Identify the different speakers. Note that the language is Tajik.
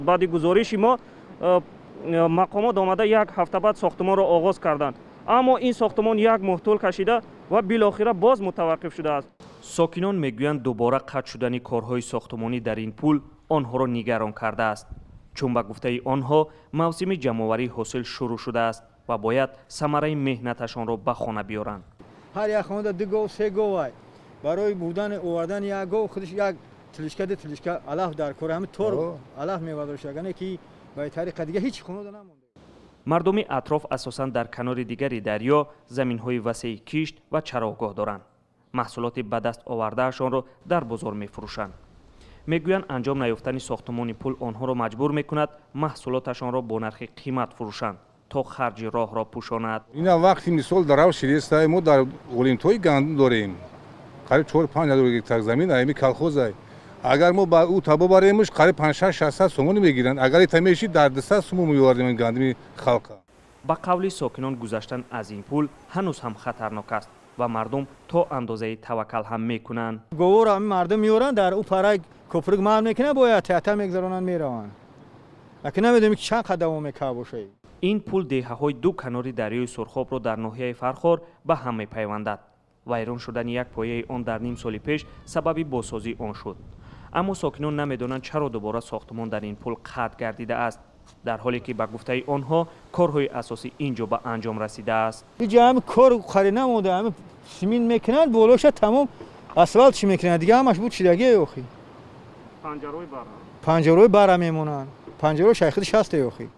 Speaker 1: Баъди гузориши мо мақомот омада, як ҳафта баъд сохтумонро оғоз карданд, аммо ин сохтумон як моҳ тӯл кашида ва билохира боз мутаваққиф шудааст. Сокинон мегӯянд, дубора қатъ шудани корҳои сохтумонӣ дар ин пул онҳоро нигарон кардааст, чун ба гуфтаи онҳо мавсими ҷамъоварии ҳосил шурӯъ шудааст ва бояд самараи меҳнаташонро ба хона биёранд.
Speaker 2: Ҳар як хонада ду гов, се говай. Барои бурдани, овардани як гов худаш як тележка, ду тележка алаф дар кор, ҳами тор алаф мевардошт, ки ба тариқа дига ҳеҷ хонада намонда.
Speaker 1: Мардуми атроф асосан дар канори дигари дарё заминҳои васеи кишт ва чарогоҳ доранд. Маҳсулоти ба даст овардаашонро дар бозор мефурӯшанд. Мегӯянд, анҷом наёфтани сохтумони пул онҳоро маҷбур мекунад маҳсулоташонро бо нархи қимат фурӯшанд, то харҷи роҳро пӯшонад.
Speaker 3: Ина вақти мисол дарав шидестай, мо дар Олимтои гандум дорем, қариб 4-5 ҳазор гектар замин ами колхозай. Агар мо ба ӯ таба баремш, қариб 5-6, 600 сомонӣ мегиранд. Агар ита мешид, дар 200 сомон меовардем гандуми халқа.
Speaker 1: Ба қавли сокинон, гузаштан аз ин пул ҳанӯз ҳам хатарнок аст ва мардум то андозаи таваккал ҳам мекунанд.
Speaker 2: Говора ҳами мардум меоранд, дар ӯ парай копрук маҳал мекунанд, бояд театр мегузаронанд, мераванд. Лакин намедонем, ки чанд қад давом мекард бошад.
Speaker 1: Ин пул деҳаҳои ду канори дарёи Сурхобро дар ноҳияи Фархор ба ҳам мепайвандад. Вайрон шудани як пояи он дар ним соли пеш сабаби бозсозии он шуд, аммо сокинон намедонанд, чаро дубора сохтумон дар ин пул қатъ гардидааст, дар ҳоле ки ба гуфтаи онҳо корҳои асосӣ ин ҷо ба анҷом расидааст.
Speaker 2: Иҷа ҳами кор қари намонда, ҳами симин мекунанд болоша, тамом асфалт чӣ мекунанд, дига ҳамаш буд чидаги охи. Панҷарои бара мемонанд, панҷарои шайхиди шасте охи.